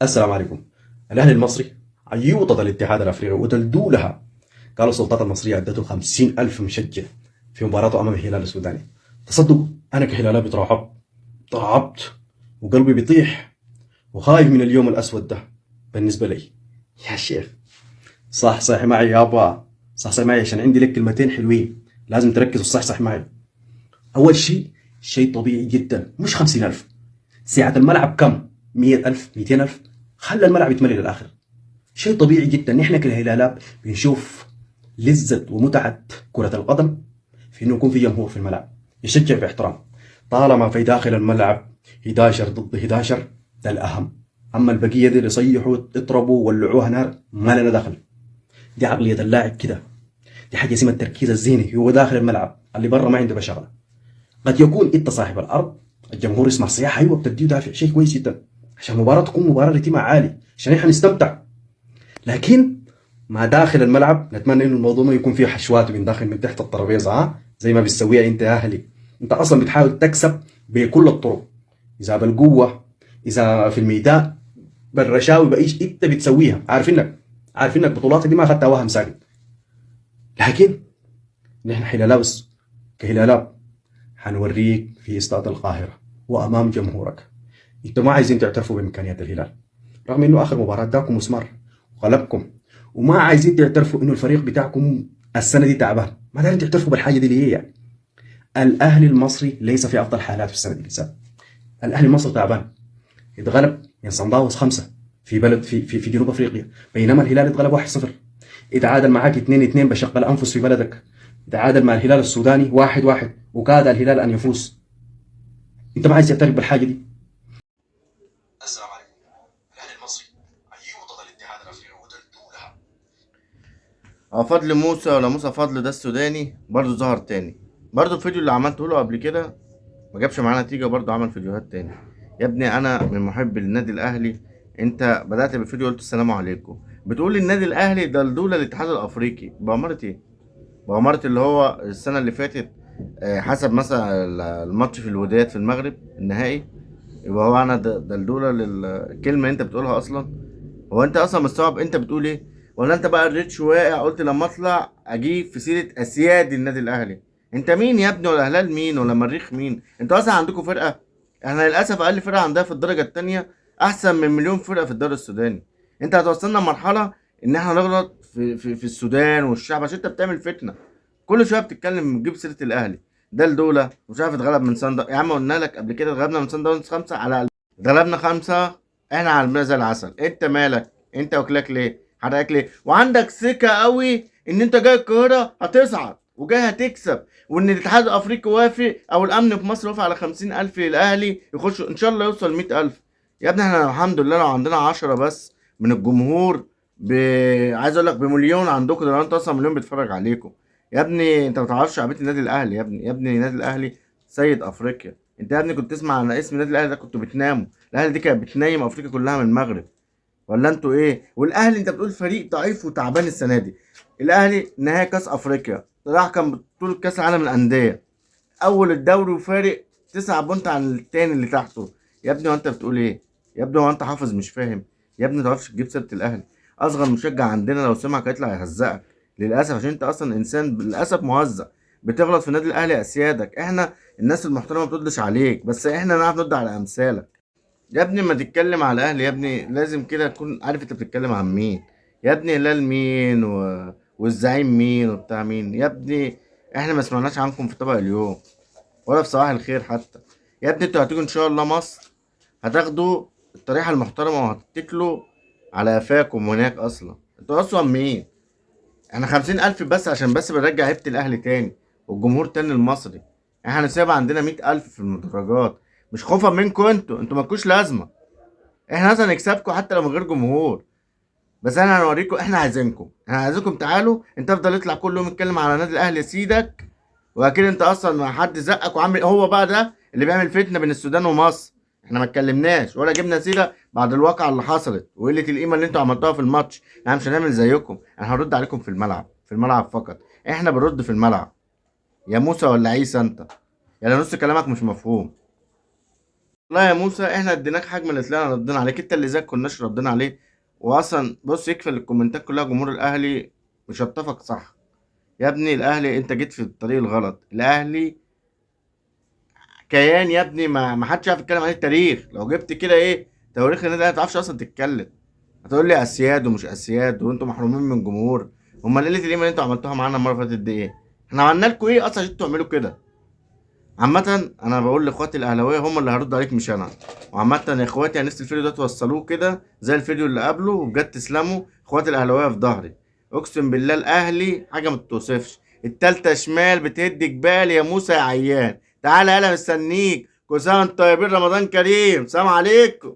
السلام عليكم. الاهلي المصري عيوطة الاتحاد الافريقي وتلدولها. قالوا السلطات المصرية ادته 50,000 مشجع في مباراته امام الهلال السوداني. تصدق انا كهلالابي ترعبت وقلبي بيطيح وخايف من اليوم الاسود ده بالنسبة لي. يا شيخ صح صح معي يابا، صح صح معي عشان عندي لك كلمتين حلوين لازم تركز وصح صح معي. اول شيء طبيعي جدا، مش 50,000، سعة الملعب كم؟ 100,000 200,000، خلى الملعب يتملي للاخر. شيء طبيعي جدا. نحن كالهلالاب بنشوف لذة ومتعة كرة القدم في انه يكون في جمهور في الملعب يشجع باحترام. طالما في داخل الملعب 11 ضد 11 ده الاهم، اما البقية دي اللي يصيحوا يضربوا ولعوها نار ما لنا دخل. دي عقلية اللاعب كده، دي حاجة اسمها التركيز الذهني، هو داخل الملعب اللي برا ما عنده بشغلة. قد يكون انت صاحب الارض الجمهور يسمع صياح ايوه بتديه دافع، شيء كويس جدا عشان المباراة تكون مباراة رتمها عالي عشان احنا نستمتع. لكن ما داخل الملعب نتمنى انه الموضوع ما يكون فيه حشوات من داخل من تحت الترابيزة، ها زي ما بتسويها انت يا اهلي. انت اصلا بتحاول تكسب بكل الطرق، اذا بالقوة اذا في الميدان بالرشاوي بايش انت بتسويها، عارفينك بطولاتك دي ما اخذتها وهم ساكت. لكن نحن هلالاب كهلالاب حنوريك في استاد القاهرة وامام جمهورك. انتوا ما عايزين تعترفوا بامكانيات الهلال رغم انه اخر مباراة داكم مسمار وغلبكم، وما عايزين تعترفوا انه الفريق بتاعكم السنة دي تعبان، ما دايرين تعترفوا بالحاجة دي ليه يعني؟ الاهلي المصري ليس في افضل حالاته السنة دي بالذات. الاهلي المصري تعبان، اتغلب من صن داونز 5 في بلد في في, في جنوب افريقيا، بينما الهلال اتغلب 1-0. اتعادل معاك 2-2 بشق الانفس في بلدك، تعادل مع الهلال السوداني 1-1 وكاد الهلال ان يفوز. انت ما عايز تعترف بالحاجة دي. السلام عليكم. الاهلي المصري عيوطة الاتحاد الافريقي وتلدولها. فضل موسى ولا موسى فضل ده السوداني برضو ظهر تاني، برضو الفيديو اللي عملته له قبل كده ما جابش معاه نتيجة، برضو عمل فيديوهات تاني. يا ابني انا من محب النادي الاهلي، انت بدأت بالفيديو قلت السلام عليكم، بتقول النادي الاهلي دلدولة الاتحاد الافريقي، بأمارة ايه؟ بأمارة اللي هو السنة اللي فاتت، حسب مثلا الماتش في الوداد في المغرب النهائي، يبقى هو انا دلدولة للكلمة اللي انت بتقولها اصلا. هو انت اصلا مستوعب انت بتقول ايه؟ ولا انت بقى الريتش واقع قلت لما اطلع اجيب في سيرة اسياد النادي الاهلي؟ انت مين يا ابني؟ ولا هلال مين؟ ولا مريخ مين؟ انتوا اصلا عندكم فرقة؟ احنا للاسف اقل فرقة عندها في الدرجة التانية احسن من مليون فرقة في الدوري السوداني. انت هتوصلنا لمرحلة ان احنا نغلط في السودان والشعب عشان انت بتعمل فتنة. كل شوية بتتكلم بتجيب سيرة الاهلي ده الدولة مش عارف اتغلب من سان داونز. يا عم قلنا لك قبل كده اتغلبنا من سان داونز 5 على اتغلبنا 5 احنا على الميزة العسل. انت مالك؟ انت واكلك ليه؟ حرقك ليه؟ وعندك ثقة قوي ان انت جاي القاهرة هتصعد وجاي هتكسب، وان الاتحاد الافريقي وافق او الامن في مصر وافق على 50,000 للاهلي يخشوا ان شاء الله يوصل 100,000. يا ابني احنا الحمد لله لو عندنا 10 بس من الجمهور عايز اقول لك بمليون عندكم، ده لو انت اصلا مليون بيتفرج عليكم. يا ابني انت ما تعرفش شعبية النادي الاهلي يا ابني، يا ابني النادي الاهلي سيد افريقيا. انت يا ابني كنت تسمع عن اسم النادي الاهلي ده كنتوا بتناموا. الاهلي دي كانت بتنيم افريقيا كلها من المغرب، ولا انتوا ايه؟ والاهلي انت بتقول فريق ضعيف وتعبان السنة دي. الاهلي نهائي كاس افريقيا راح كان بطوله كاس العالم للاندية، اول الدوري وفارق 9 بونت عن التاني اللي تحته. يا ابني وانت بتقول ايه؟ يا ابني هو انت حافظ مش فاهم؟ يا ابني ما تعرفش تجيب سيره الاهلي. اصغر مشجع عندنا لو سمعك هيطلع يهزقك للاسف، عشان انت اصلا انسان للاسف مهزأ، بتغلط في النادي الاهلي اسيادك. احنا الناس المحترمة ما بتردش عليك، بس احنا نعرف نرد على امثالك. يا ابني ما تتكلم على الاهلي يا ابني لازم كده تكون عارف انت بتتكلم عن مين. يا ابني هلال مين والزعيم مين وبتاع مين يا ابني؟ احنا ما سمعناش عنكم في طبق اليوم ولا في صباح الخير حتى. يا ابني انتوا هتيجوا ان شاء الله مصر هتاخدوا الطريحه المحترمة وهتتكلوا على قفاكم هناك. اصلا انتوا اصلا مين؟ احنا 50,000 بس عشان بس بنرجع هيبة الاهلي تاني والجمهور تاني المصري. احنا هنسيب عندنا 100,000 في المدرجات، مش خوفا منكم انتوا، انتوا مالكوش لازمه. احنا مثلا نكسبكم حتى لو من غير جمهور، بس انا هنوريكم احنا عايزينكم، احنا عايزينكم تعالوا. انت افضل اطلع كل يوم اتكلم على النادي الاهلي سيدك، واكيد انت اصلا مع حد زقك وعامل هو بقى ده اللي بيعمل فتنة بين السودان ومصر. احنا ما اتكلمناش ولا جبنا سيره بعد الواقعة اللي حصلت وقلة القيمة اللي انتوا عملتوها في الماتش. احنا مش هنعمل زيكم، احنا هنرد عليكم في الملعب، في الملعب فقط. احنا بنرد في الملعب يا موسى ولا عيسى انت، يعني نص كلامك مش مفهوم. لا يا موسى، احنا اديناك حجم اللي طلعنا ردينا عليك، انت اللي زيك كناش ردينا عليه. واصلا بص، يكفي الكومنتات كلها جمهور الاهلي مشطفك صح. يا ابني الاهلي انت جيت في الطريق الغلط. الاهلي كيان يا ابني، ما حدش يعرف يتكلم عليه. التاريخ لو جبت كده ايه تواريخ النادي الاهلي ما تعرفش اصلا تتكلم. هتقول لي اسياد ومش اسياد وانتم محرومين من جمهور. امال قلة القيمة اللي انتوا عملتوها معانا المرة اللي فاتت دي ايه؟ احنا عملنا لكم ايه اصلا عشان تعملوا كده؟ عامة انا بقول لاخواتي الاهلاوية هم اللي هيردوا عليك مش انا. وعامة يا اخواتي انا نفسي الفيديو ده توصلوه كده زي الفيديو اللي قبله، وبجد تسلموا اخواتي الاهلاوية في ظهري. اقسم بالله الاهلي حاجة ما تتوصفش. التالتة شمال بتهد جبال يا موسى يا عيان. تعالى يلا مستنيك. كل سنة وانتم طيبين، رمضان كريم، سلام عليكم.